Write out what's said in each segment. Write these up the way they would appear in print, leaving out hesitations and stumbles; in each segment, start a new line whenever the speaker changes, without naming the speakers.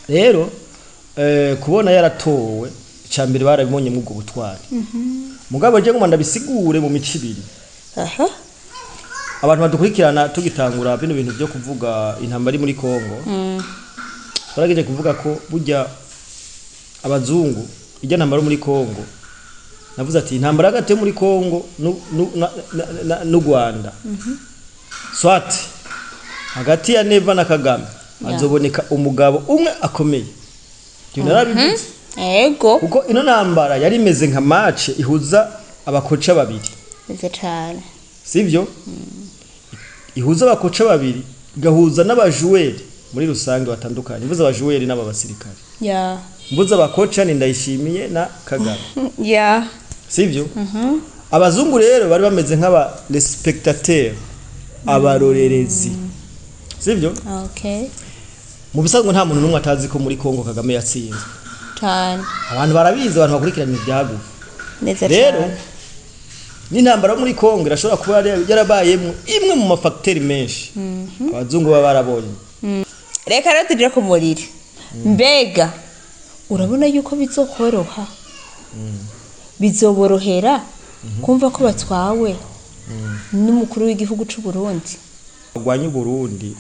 Rero kubona yaratowe, icambere barabibonye mu ubwo butwari. Mugabo je ngoma ndabisigure mu mico ibiri. Abantu badukurikirana, tugitangura bino bintu byo kuvuga intambara iri muri Kongo, twarageje kuvuga ko burya abazungu ijya ntambara muri Kongo, navuze ati intambara hagati yo muri Kongo n'u Rwanda, soit hagati ya Neva na Kagame, hazoboneka umugabo umwe akomeye. Ibyo narabivuze. Kuko ino ntambara yari imeze nka match ihuza abakoca babiri.
Neza cane.
Sivyo? Ihuza abakoca babiri, igahuza n'abajoueurs muri rusange batandukanye. Mvuze abajoueurs n'aba basirikare, mvuze abakoca ni Ndayishimiye na Kagame. Sivyo? Abazungu rero bari bameze nk'aba les spectateurs, abarorerezi, sivyo?
Okay.
Mu bisanzwe nta muntu n'umwe atazi ko muri Kongo Kagame yatsinzwe.
Cane.
Abantu barabizi, abantu bakurikirana ibyago.
Neza
Rero
cane.
n'intambara yo muri Kongo irashobora kuba yarabayemwo imwe mu mafacteurs menshi abazungu baba barabonye.
Reka rero tuje ku muriri. Mbega urabona yuko bizokoroha, bizoborohera kumva ko batwawe n'umukuru w'igihugu c'u Burundi?
Barwanya Uburundi,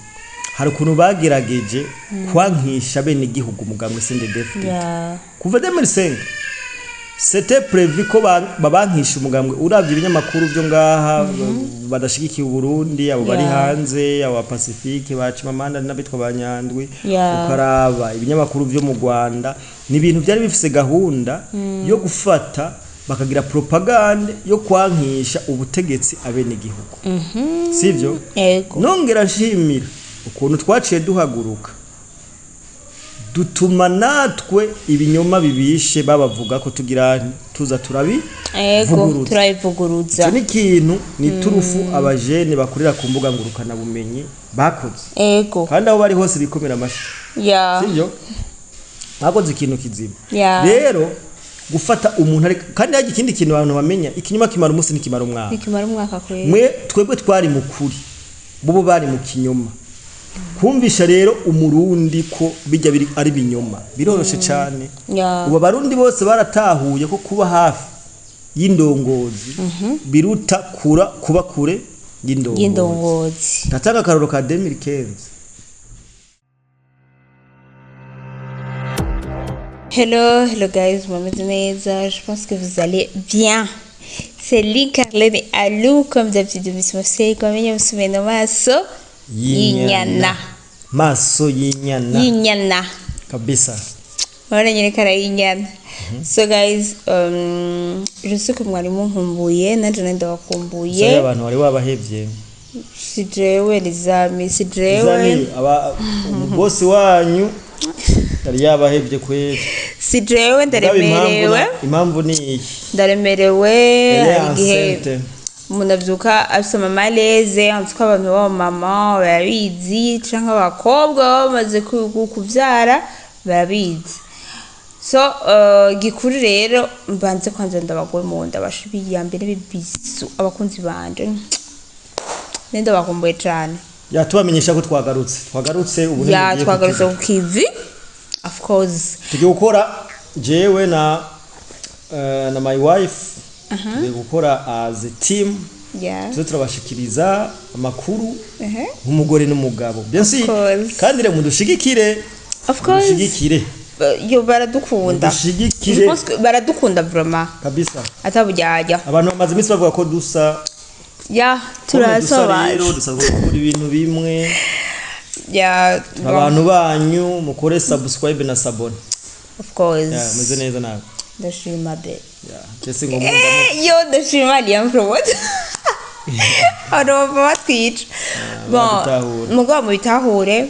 hari ukuntu bagerageje kwankisha bene igihugu umugambwe CNDD-FDD. Kuva 2005 c'était prévu ko babankisha umugambwe. Uravye ibinyamakuru byo ngaha badashigikiye Uburundi, abo bari hanze, abo Pacifique ba Chimamanda n'abitwa ba Nyandwi, ukaraba ibinyamakuru byo mu Rwanda, ni ibintu byari bifise gahunda yo gufata bakagira propagande yo kwankisha ubutegetsi abene igihugu, sivyo?
Ego.
Nongera nshimira ukuntu twaciye duhaguruka, dutuma natwe ibinyoma bibishe babavuga ko tugira tuza turabi vuguruza.
Turabivuguruza.
Icyo ni ikintu, ni turufu abajene bakorera ku mbuga ngurukanabumenyi bakoze. Kandi aho bari hose bikomera amashyi. Sibyo? Bakoze ikintu kizima. Rero gufata umuntu ariko kandi hari ikindi kintu abantu bamenya: ikinyoma kimara umunsi ntikimara umwaka.
Nikimara umwaka kwera.
Mwe twebwe twari mu kuri, bo bari mu kinyoma. Kumvisha rero Umurundi ko bijya biri ari binyoma biroroshe cyane. Ubu Abarundi bose baratahuye ko kuba hafi y'indongozi biruta kura kuba kure y'indongozi.
Y'indongozi.
Ndatanga akaroro ka 2015.
Hello, hello guys, mumeze neza, je pense que vous allez bien. C'est Lynn Carlene et Alou, comme d'habitude, Miss Mosei, comme musumeno maso y'inyana.
Maso y'inyana.
Y'inyana.
Kabisa.
Murabona nyine ko ari inyana. So guys, je sais que mwari munkumbuye, nanje nari ndabakumbuye.
Sayo abantu wari wabahevye.
Si jewe les amis, si jewe.
Zami aba bosi wanyu yari yabahevye kweli.
Si jewe.
Mugabo impamvu
Ndaremerewe.
Impamvu ni iyi.
Ndaremerewe.
Elle est
Hari igihe
enceinte.
umuntu avyuka afise amamalaise, en abantu b'abamama barabizi, canke abakobwa baba bamaze kuvyara barabizi. So gikuru rero, mbanze kwanza ndabagwe mu nda, bashibiye mbere bibisu abakunzi banje, nenda bakumbuye cane.
Ya, tubamenyesha ko twagarutse ubu.
Ya.
Ntimugiye
Twagarutse ku kivi, of course.
Tugiye gukora jewe na my wife, tugiye gukora as a team. Tuze turabashikiriza amakuru nk'umugore n'umugabo, bien sûr.
Course.
Kandi rero mudushigikire.
Of course.
Mudushigikire.
Yo, baradukunda.
Mudushigikire.
Je pense que baradukunda vraiment.
Kabisa.
Ataburyarya.
Abantu bamaze iminsi bavuga ko dusa.
Ya.
Kumwe dusa rero,
Turasobaje.
dusabwa gukora ibintu bimwe.
Ya.
Abantu banyu mukore subscribe na s'abonner.
Of course.
Ya, meze neza nawe?
Ndashima be.
Ya, jese ngo munda.
Yo, ndashima Liam Promote, abantu bava batwica. Bon.
Babitahura.
Mugabo mubitahure,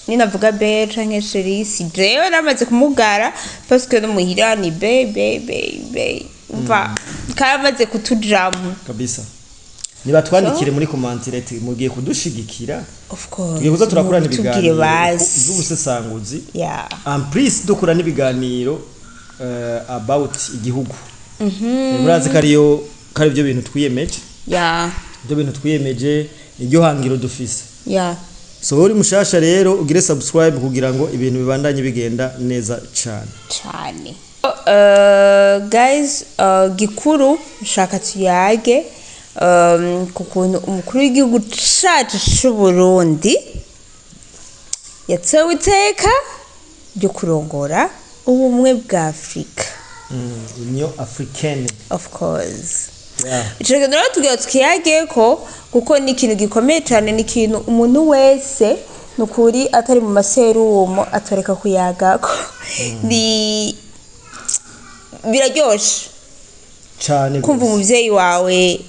ninavuga be canke chéri, si jewe namaze kumugara, parce que no muhira ni be be be be, umva karamaze kutujamo.
Kabisa, nibatwandikire muri commentaire ati mugiye kudushigikira.
Of course.
Tugiye kuza turakorana
Mubitubwire.
ibiganiro
Basi.
by'ubusesanguzi.
Ya.
En plus dukora n'ibiganiro about igihugu. Murazi ko ariyo, ko ari byo bintu twiyemeje.
Ya.
Ibyo bintu twiyemeje niryo hangiro dufise.
Ya.
So uri mushasha rero, ugire subscribe kugira ngo ibintu bibandanye bigenda neza cyane.
Cyane. Guys, gikuru nshaka tuyage ku kuntu umukuru w'igihugu cacu c'u Burundi yatsewe iteka ryo kurongora Ubumwe bwa Afurika.
Union Africaine.
Of course. Ico kintu rero tugira tukiyage ko, kuko ni ikintu gikomeye cyane, ni ikintu umuntu wese nukuri atari mu maserumo atoreka kuyagako. Ni biraryoshe
cyane
kumva
gose.
Umuvyeyi wawe.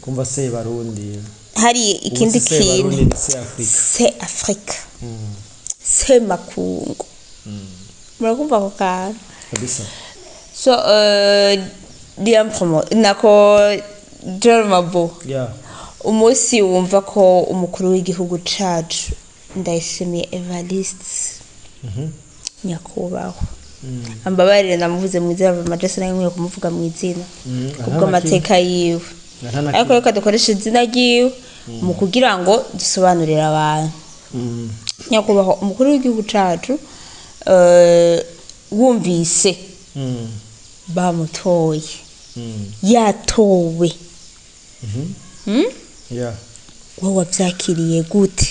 Kumva se Barundi.
Hari ikindi
Ubu si se Barundi,
kintu
ni se Afrika.
Se Afrika, se makungu, murakumva ako kantu?
Kabisa.
So Liam promo nako John Mabo, umunsi wumva ko umukuru w'igihugu cacu Ndayishimiye Evariste, nyakubahwa, ambabarire namuvuze mu izina, amajesi nayo nkwiye kumuvuga mu izina kubw'amateka yiwe,
Nta na
ariko
kimwe.
reka dukoreshe izina ryiwe mu kugira ngo dusobanurire abantu. Nyakubahwa umukuru w'igihugu cacu, wumvise bamutoye, yatowe, wowe wavyakiriye gute?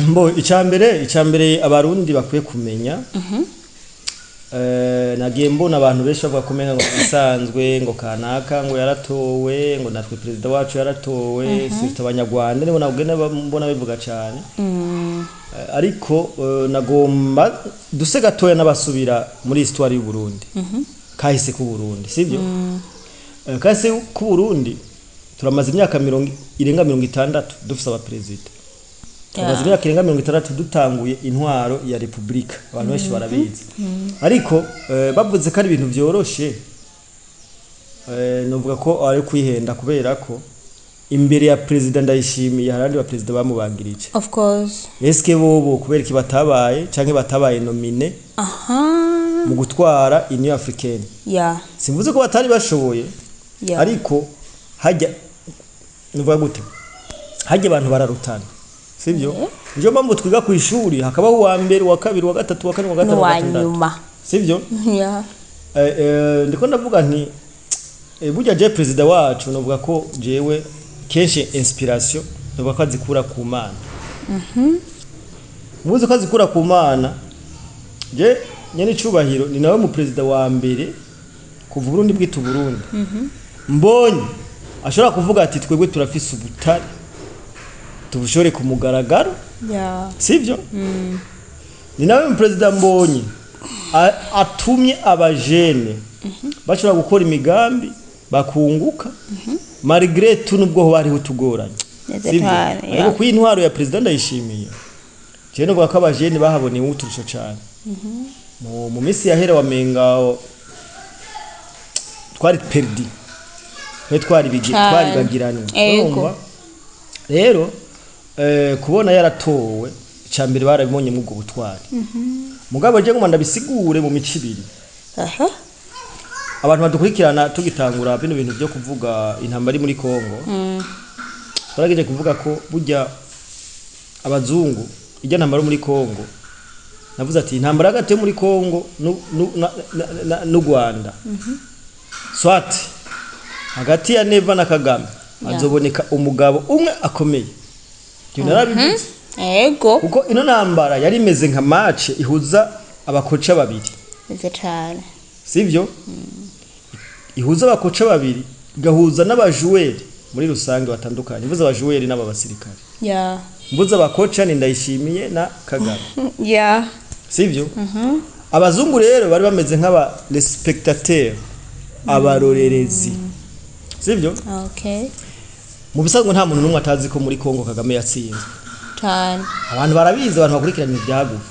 Mbo icambere Abarundi bakwiye kumenya, nagiye mbona abantu benshi bavuga ko umenga ngo bisanzwe, ngo kanaka ngo yaratowe, ngo natwe perezida wacu yaratowe, surtout Abanyarwanda nibo nabwo mbona bivuga cyane. Ariko nagomba duse gatoya n'abasubira muri histoire y'u Burundi, kahise k'u Burundi, sibyo? Kahise k'u Burundi, turamaze imyaka irenga 60 dufise abaperezida. Tumaze imyaka irenga 60 dutanguye intwaro ya repubulika, abantu benshi barabizi. Ariko bavuze ko ari ibintu vyoroshe, novuga ko ari kwihenda, kubera ko imbere ya perezida Ndayishimiye hari abandi baperezida bamubangirije.
Of course.
Eske bobo kubera iki batabaye canke batabaye nominé mu gutwara Union Africaine? Simvuze ko batari bashoboye, ariko hajya, nuvuga gute, hajya abantu bararutana, sibyo? Niyo mpamvu twiga ku ishuri hakabaho uwa mbere, uwa kabiri, uwa gatatu, uwa kane, uwa gatanu, uwa
n'uwa
gatandatu,
nyuma.
Sibyo?
Yeah.
Ndiko ndavuga nti burya je perezida wacu novuga ko jewe kenshi inspiration novuga ko azikura ku Mana. Muzi ko azikura ku Mana. Je nyene icubahiro ni nawe mu perezida wa mbere kuva Burundi bwita Burundi mbonye ashobora kuvuga ati: "Twebwe turafise ubutare, tubushore ku mugaragaro." Sivyo? Ni nawe mu perezida mbonye atumye abajene bashobora gukora imigambi bakunguka malgré tout, nubwo hoba hariho utugoranye.
Neza
Sivyo?
cane,
Ariko
yeah.
ku intwaro ya perezida Ndayishimiye, jewe novuga ko abajene bahaboneye uturusho cane. Mu minsi yahera wamenga twari perdu, twari
Cane.
twaribagiranywe.
Ego.
Urumva rero, kubona yaratowe, icambere barabibonye mu ubwo butwari. Mugabo je ngoma ndabisigure mu mico ibiri. Abantu badukurikirana, tugitangura bino bintu byo kuvuga intambara iri muri Kongo, twarageje kuvuga ko burya abazungu ijya ntambara yo muri Kongo, navuze ati intambara hagati yo muri Kongo n'u Rwanda, soit hagati ya Neva na Kagame, hazoboneka umugabo umwe akomeye. Ibyo narabivuze. Kuko ino ntambara yari imeze nka match ihuza abakoca babiri.
Neza cane.
Sivyo? Ihuza abakoca babiri, igahuza n'abajuweri muri rusange batandukanye. Mvuze abajuweri n'aba basirikare, mvuze abakoca ni Ndayishimiye na Kagame. Sivyo? Abazungu rero bari bameze nk'aba les spectateurs, abarorerezi, sivyo?
Okay.
Mu bisanzwe nta muntu n'umwe atazi ko muri Kongo Kagame yatsinzwe.
Cane.
Abantu barabizi, abantu bakurikirana ibyagufi.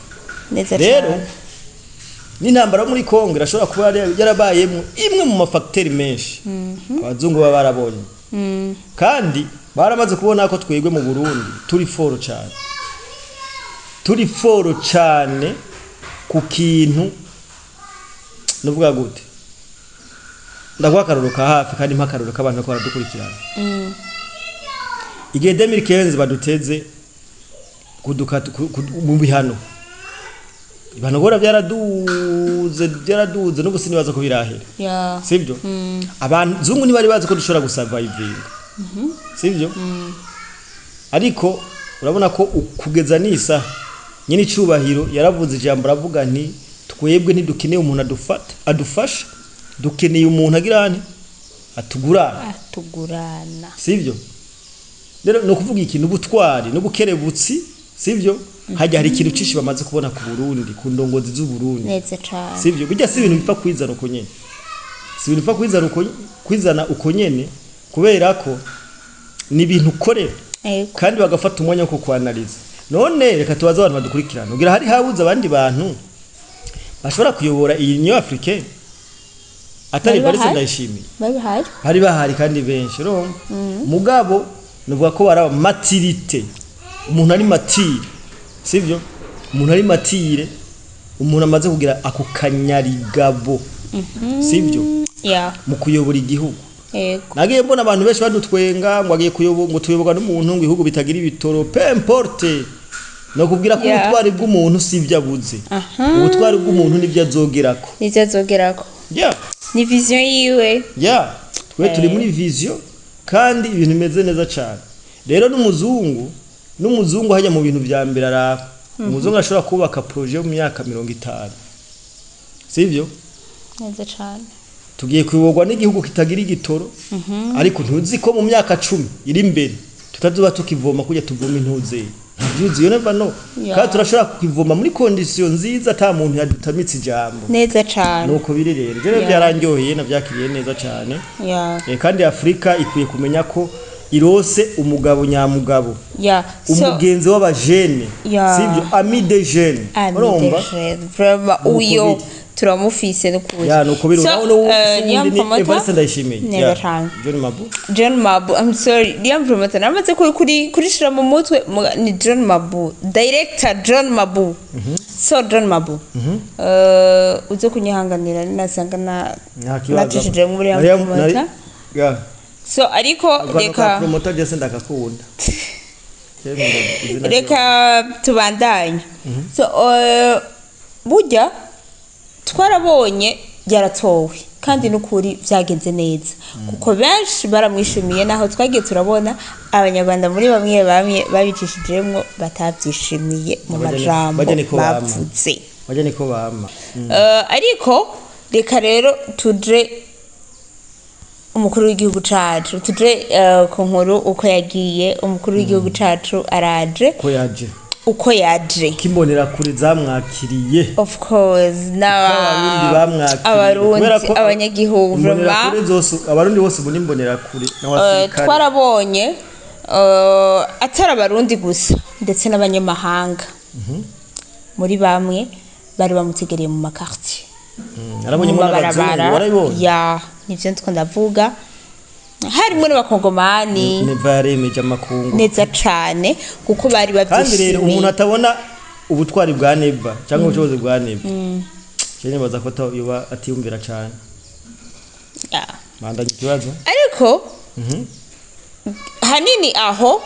Neza
Rero
cane.
n'intambara yo muri Kongo irashobora kuba yarabayemo imwe mu mafacteurs menshi abazungu baba barabonye. Kandi baramaze kubona ko twebwe mu Burundi turi fort cyane, turi fort cyane ku kintu, nuvuga gute, ndaguha akarorero ka hafi kandi mpa akarorero k'abantu bariko baradukurikirana. Igihe 2015 baduteze Mu bihano, ibihano gora byaraduze n'ubu sinibaza ko birahera, sibyo? Abazungu ntibari bazi ko dushobora gusurvivinga, sibyo? Ariko urabona ko kugeza nisa nyine icubahiro yaravuze ijambo, aravuga nti: "Twebwe ntidukeneye umuntu adufata, adufasha, dukeneye umuntu agira nti atugurana."
Atugurana.
Sibyo? Rero ni ukuvuga ikintu ubutwari n'ubukerebutsi, sibyo? Hajya hari ikintu cishi bamaze kubona ku Burundi, ku ndongozi z'u Burundi.
Neza cane.
Sibyo? Bijya si ibintu bipfa kwizana uko nyene, si ibintu bipfa kwizana uko nyene, kubera ko ni ibintu ukorera kandi bagafata umwanya wo kukwanaliza. None reka tubaze abantu badukurikirana, ugira hari habuze abandi bantu bashobora kuyobora iyi Union Africaine atari
Bari
Evariste
bahari.
Ndayishimiye?
Bari bahari.
Bari bahari kandi benshi, urumva? Mugabo nuvuga ko baraba maturité, umuntu ari mature, sivyo? Umuntu ari mature, umuntu amaze kugira ako kanyarigabo, sivyo, mu kuyobora igihugu. Nagiye mbona abantu benshi badutwenga ngo agiye kuyobo, ngo tuyoborwa n'umuntu, ngo ibihugu bitagira ibitoro. Peu importe, no kubwira ko ubutwari bw'umuntu si ibyo abuze, ubutwari bw'umuntu nibyo azogerako.
Nivyo azogerako. Ni vision yiwe.
Ya, twe turi muri vision kandi ibintu bimeze neza cyane. Rero n'umuzungu hajya mu bintu vya mbere araba, umuzungu ashobora kubaka projet yo mu myaka 50, sivyo?
Neza cane.
Tugiye kuyoborwa n'igihugu kitagira igitoro, ariko ntuzi ko mu myaka 10 iri imbere tutazuba tukivoma kujya tuvoma intuzeye? Ntavyuzi, you never know. Kandi turashobora kukivoma muri condition nziza, ata muntu yadutamitse ijambo.
Neza cane.
Nuko biri rero, je byaranryoheye, navyakiriye neza cane. Kandi Afurika ikwiye kumenya ko irose umugabo nyamugabo,
So
umugenzi w'abajene, sivyo? Ami des jeunes.
Ami
Urumva?
des jeunes. Vraiment,
Nuko
uyo
biri.
turamufise n'ukuri.
Ya, nuko biri.
So,
Urabona ubu
Liam
ubundi ni
Promoter?
Evariste Ndayishimiye.
Neza cane.
John Mabu.
John Mabu, I'm sorry, Liam Promoter namaze kurishira mu mutwe, ni John Mabu, director John Mabu. So John Mabu, uze kunyihanganira ninasanga na
Nta kibazo.
nacishije muri Liam Promoter.
Ya.
So ariko
Reka
reka
Promoter jese ndakakunda. Izina.
Reka tubandanye. So burya twarabonye yaratowe kandi n'ukuri byagenze neza, kuko benshi baramwishimiye, naho twagiye turabona abanyarwanda muri bamwe bamwe babicishijemwo batabyishimiye mu majambo
Bajya niko bama.
bavuze.
Bajya niko bama.
Ariko reka rero tuje umukuru w'igihugu cacu, tuje ku nkuru uko yagiye. Umukuru w'igihugu cacu araje.
Ko yaje.
Uko yaje.
Kimbonera kure zamwakiriye.
Of course, n'aba
Abarundi bamwakiriye.
Abarundi,
Kubera ko
abanyagihugu,
imbonerakure
vraiment.
zose, abarundi bose ubu n'imbonerakure n'abasirikare.
Twarabonye atari abarundi gusa, ndetse n'abanyamahanga muri bamwe bari bamutegereye mu makartier,
Narabonye
mu
mo n'abazungu.
mabarabara.
Warabibonye?
Ya, nivyo ndiko ndavuga, harimwo n'abakongomani.
Neva yaremeje amakungu.
Neza cane, kuko bari
Kandi rero umuntu
bavyishimiye.
atabona ubutwari bwa Neva cyangwa ubushobozi bwa Neva, je nibaza ko yoba atiyumvira cane. Bandanye ikibazo.
Ariko hanini aho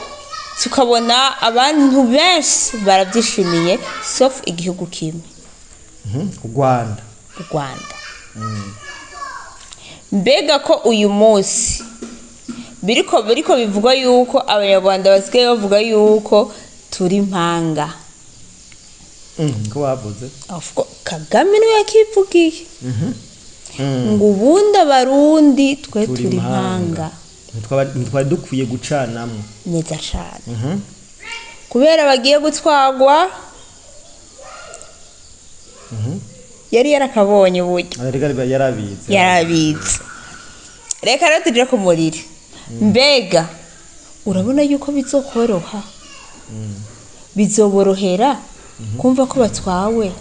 tukabona abantu benshi barabyishimiye, sauf igihugu kimwe.
U Rwanda.
U Rwanda. Mbega ko uyu munsi biriko bivugwa yuko abanyarwanda basigaye bavuga yuko turi impanga?
Ko bavuze.
Of course, Kagame niwe yakivugiye ngo ubundi abarundi twe turi impanga.
Ntitwari dukwiye gucanamwo.
Neza cane, kubera bagiye gutwagwa yari yarakabonye uburyo.
Ariko yarabizi.
Yarabizi. Reka rero tuje ku muriri. Mbega urabona yuko bizokoroha, bizoborohera kumva ko batwawe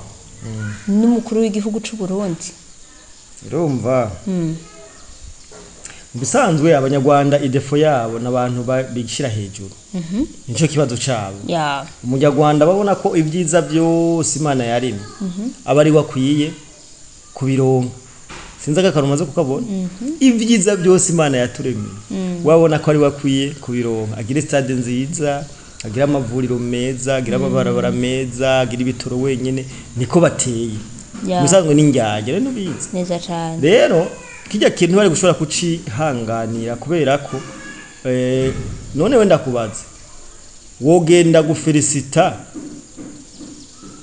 n'umukuru w'igihugu c'u Burundi?
Urumva, mu bisanzwe abanyarwanda idéfaut yabo n'abantu bishyira hejuru, nicyo kibazo cabo. Umunyarwanda babona ko ibyiza byose Imana yaremye aba ari we akwiye kubironka. Sinzi akantu umaze kukabona, ibyiza byose Imana yaturemeye, wabona ko ari we akwiye kubironka, agire stade nziza. Agira amavuriro meza, agira amabarabara meza, agira ibitoro wenyene, niko bateye. Musanzwe n'indyarya rero nubizi.
Neza cane.
Rero kijya kintu bari gushobora kucihanganira kubera ko none wenda kubaza wogenda gufelicita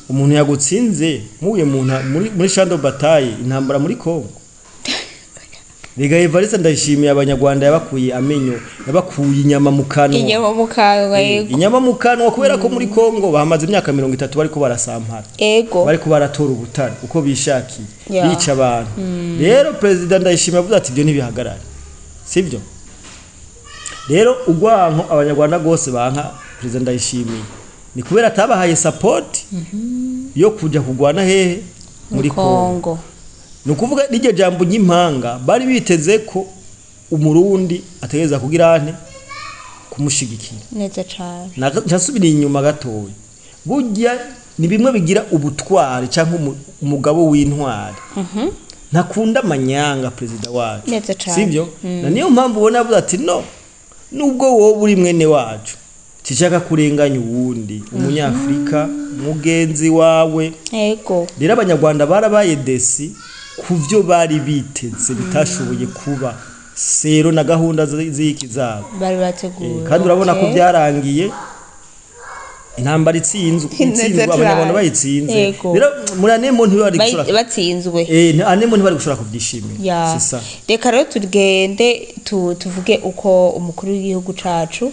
umuntu yagutsinze muye muri champ de bataille intambara muri Congo. Rega Evariste Ndayishimiye abanyarwanda yabakuye amenyo, yabakuye inyama mu kanwa.
Inyama mu kanwa, yego.
Inyama mu kanwa kubera ko muri Congo bahamaze imyaka 30 bariko barasampara.
Ego.
Bariko baratora ubutare uko bishakiye, bica abantu. Rero President Ndayishimiye avuze ati ibyo ntibihagarare. Sibyo? Rero ugwanko abanyarwanda gose banka President Ndayishimiye ni kubera atabahaye support yo kuja kugwana hehe muri Congo. Nukuvuga n'iryo jambo ry'impanga bari biteze ko umurundi ategereza kugira ante kumushigikira.
Neza cyane.
Nasubira inyuma gatoya. Burya ni bimwe bigira ubutwari canke umugabo w'intwari. Ntakunda amanyanga president wacu.
Neza cyane.
Sibyo? Na niyo mpamvu ubona avuze ati no nubwo wowe uri mwene wacu tishaka kurenganya uwundi umunyafrika mugenzi wawe.
Yego.
Rero abanyarwanda barabaye desi kuvyo bari biteze bitashoboye kuba sero na gahunda z'iki zabo
bari bateguye.
Kandi urabona ko byarangiye intambara itsinzwe abanyarwanda bayitsinze. Rero muri anemo ntibari gushobora
batsinzwe.
Anemo ntibari gushobora kuvyishimira. C'est ça.
Reka rero tugende tuvuge uko umukuru w'igihugu cacu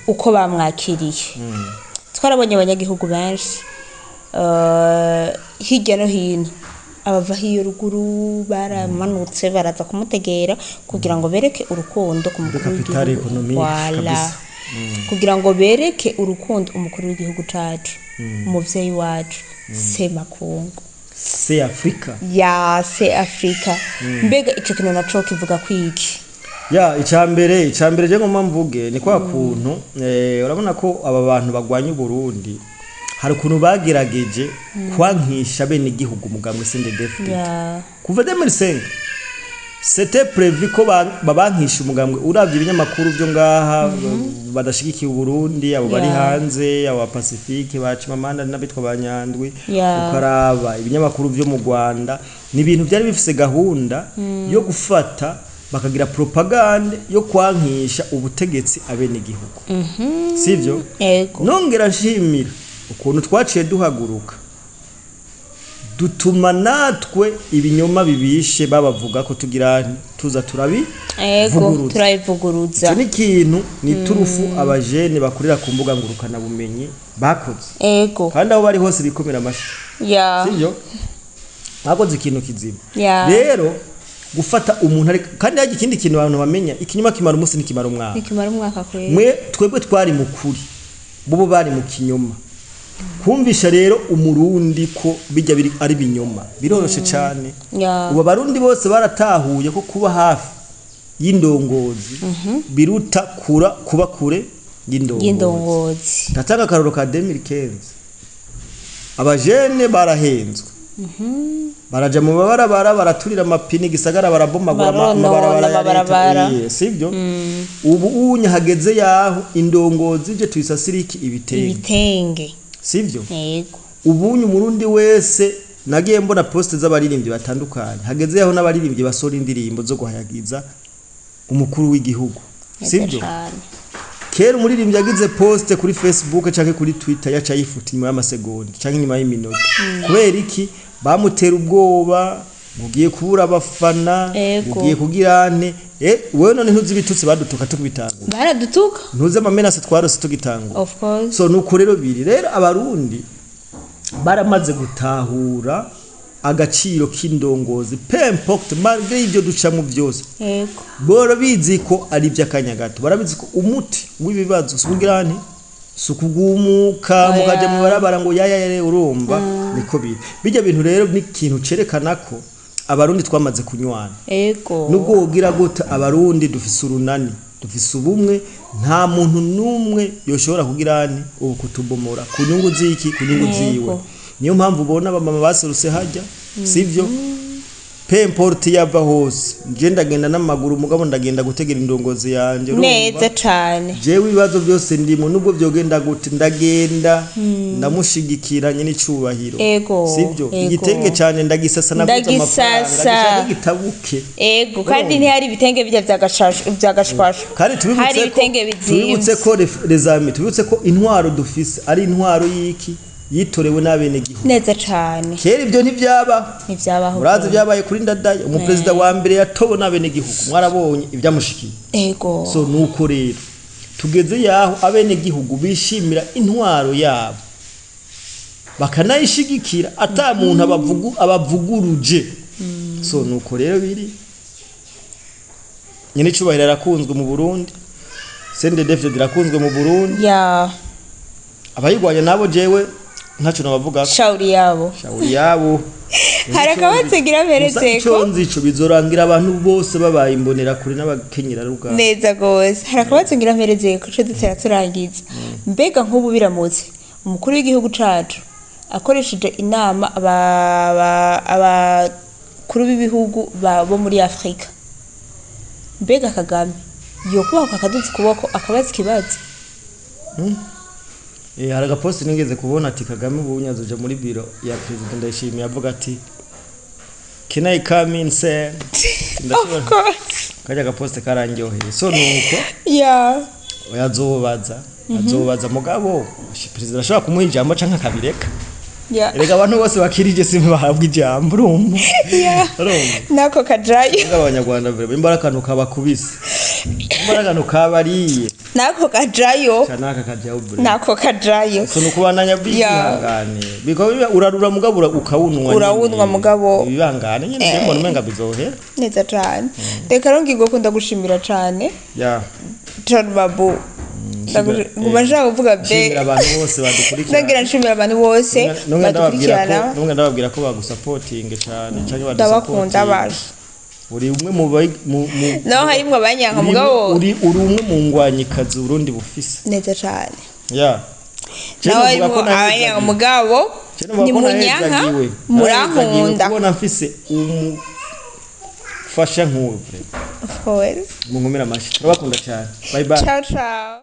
uko bamwakiriye. Twarabonye abanyagihugu benshi hirya no hino abava hiyo ruguru baramanutse baraza kumutegera kugira ngo bereke urukundo ku mukuru w'igihugu. Kugira ngo bereke urukundo umukuru w'igihugu cacu, umuvyeyi wacu, Semakungu,
se Afrika.
Ya se Afrika. Mbega ico kintu naco kivuga kwiki?
Ya icambere je ngomba mvuge ni kwa kuntu urabona ko aba bantu bagwanya Burundi hari kuntu bagerageje kwankisha bene igihugu mugambwe CNDD-FDD. Kuva 2005 c'était prévu ko babankisha umugambwe. Uravye ibinyamakuru byo ngaha badashigikiye Burundi abo bari hanze abo Pacifique bacimamanda n'abitwa banyandwi, ukaraba ibinyamakuru byo mu Rwanda ni ibintu byari bifise gahunda yo gufata bakagira propagande yo kwankisha ubutegetsi abene igihugu. Sivyo? Nongera nshimira ukuntu twaciye duhaguruka dutuma natwe ibinyoma bibishe babavuga ko tugira tuza turabi
ego turabivuguruza.
Ico ni kintu ni turufu abajene bakurira ku mbuga ngurukana bumenyi bakoze.
Ego.
Kandi aho bari hose bikomera amashi. Sivyo? Bakoze ikintu kizima. Rero gufata umuntu ari kandi yaje ikindi kintu abantu bamenya ikinyoma kimara umunsi nikimara umwaka.
Nikimara umwaka kweli.
Mwe twebwe twari mukuri bobo bari mu kinyoma. Kumvisha rero umurundi ko bijya biri ari binyoma biroroshe cyane. Ubu barundi bose baratahuye ko kuba hafi y'indongozi biruta kura kuba kure y'indongozi. Ndatanga akaroro ka 2015 abajene barahenzwe. Baraja mu babarabara baraturira amapini gisagara barabomagura amabarabara ya leta. Sivyo? Ubu unya hageze yaho indongozi je tuyisasiriki ibitenge. Sivyo?
Yego.
Ubunye umurundi wese nagiye mbona poste z'abaririmbyi batandukanye hageze yaho n'abaririmbyi basora indirimbo zo guhayagiza umukuru w'igihugu. Sivyo? Kera umuririmbyi yagize poste kuri Facebook canke kuri Twitter yaca yifuta inyuma y'amasegonda canke inyuma y'iminota. Kubera iki? Bamutera ubwoba ugiye kubura abafana, ugiye kugirane. Wewe none ntuzi ibitutsi badutuka tukibitangura.
Baradutuka?
Ntuzi amamenase twarose tugitangura.
Of course.
So nuko rero biri rero abarundi baramaze gutahura agaciro k'indongozi peu importe malgré ibyo duca mu byose.
Yego.
Barabizi ko ari by'akanya gato. Barabizi ko umuti w'ibibazo sugirane sukugumuka mukaje mu barabara ngo yaya urumva niko biri. Bijya bintu rero ni ikintu cerekana ko abarundi twamaze kunywana.
Ego.
Nubwo wogira gute abarundi dufise urunani, dufise ubumwe, nta muntu numwe yoshobora kugirani ubu kutubomora ku nyungu ziki, ku nyungu ziwe. Niyo mpamvu ubona abamama baserutse hajya, sivyo? Peu importe yava hose, nje ndagenda n'amaguru, mugabo ndagenda gutegera indongozi yanje, urumva?
Neza cane.
Jewe ibibazo byose ndimo, nubwo byogenda gute, ndagenda ndamushigikira nyine icubahiro. Sibyo? Igitenge cyane ndagisasa, naguze amafaranga.
Ndagisasa.
Ndashaka gitabuke.
Ego, kandi ntihari ibitenge bijya vy'agashwashu,
Kandi
hari
tubibutse ko
ibitenge bizimvye.
Tubibutse ko les amis, tubibutse ko intwaro dufise ari intwaro y'iki yitorewe n'abenegihugu.
Neza cane.
Kera ibyo ntibyaba.
Ntivyabaho.
Murazi byabaye kuri Ndadaye, umuperezida wa mbere yatowe n'abenegihugu, mwarabonye ibyamushikiye. So nuko rero tugeze yaho abenegihugu bishimira intwaro yabo, bakanayishigikira ata muntu abavuguruje. So nuko rero biri, nyine icubahiro arakunzwe mu Burundi, CNDD-FDD irakunzwe mu Burundi. Abayirwanya nabo jewe ntacyo nabavuga.
Shauri yabo.
Shauri yabo.
Hari akabazo ngira
Gusa
mperezeko.
ico nzi ico bizorangira abantu bose babaye imbonera kure n'abakenyera rugamba.
Neza gose. Hari akabazo ngira mperezeko ico dutera turangiza. Mbega nk'ubu biramutse umukuru w'igihugu cacu akoresheje inama abakuru b'ibihugu bo muri Afrika, mbega Kagame yokubahuka akaduza ukuboko akabaza ikibazo?
Hari agaposti nigeze kubona ati Kagame ubu nyazoja muri biro ya Perezida Ndayishimiye, avuga ati: "Can I come in, sir?"
Of
Ndashobora.
course.
Kajya agaposte karandyoheye. So nuko oya, azobaza, mugabo perezida arashobora kumuha ijambo canke akabireka. Erega abantu bose bakirije si bahabwa ijambo, urumva? Urumva?
Nako kajayo.
Mugabo abanyarwanda vraiment, imbara akantu kabakubise, imbara akantu kabariye.
Nako kajayo.
Canaka kajayo vraiment.
Nako kajayo.
So nukubandanya bihangane, bikaba urarura mugabo ukawunwa nyene.
Urawunwa mugabo.
Ibihangane nyene, eh. Mbona umenga bizohera.
Neza cane. Reka rero ngiye kunda gushimira cane John Babu. Nguma nshaka kuvuga be.
Nshimira abantu bose badukurikirana.
Ndagira nshimira abantu bose
Nongera ndababwira ko
badukurikirana.
Nongera ndababwira ko bagusapotinge cane canke
Ndabakunda
badusapotinge.
Baje.
Uri umwe mu bayi- mu mu
Naho harimwo abanyanka
uri
mugabo.
Uri umwe mu ngwanyikazi Uburundi bufise.
Neza cane.
Ya. Je
Naho
novuga
harimwo
ko nahezagiwe.
abanyanka mugabo
Je novuga
ni
ko
munyanka
nahezagiwe.
murankunda.
Kubona mfise umufasha nk'uwo vraiment.
Of course.
Munkomere amashi, turabakunda cyane, bye bye.
Ciao ciao.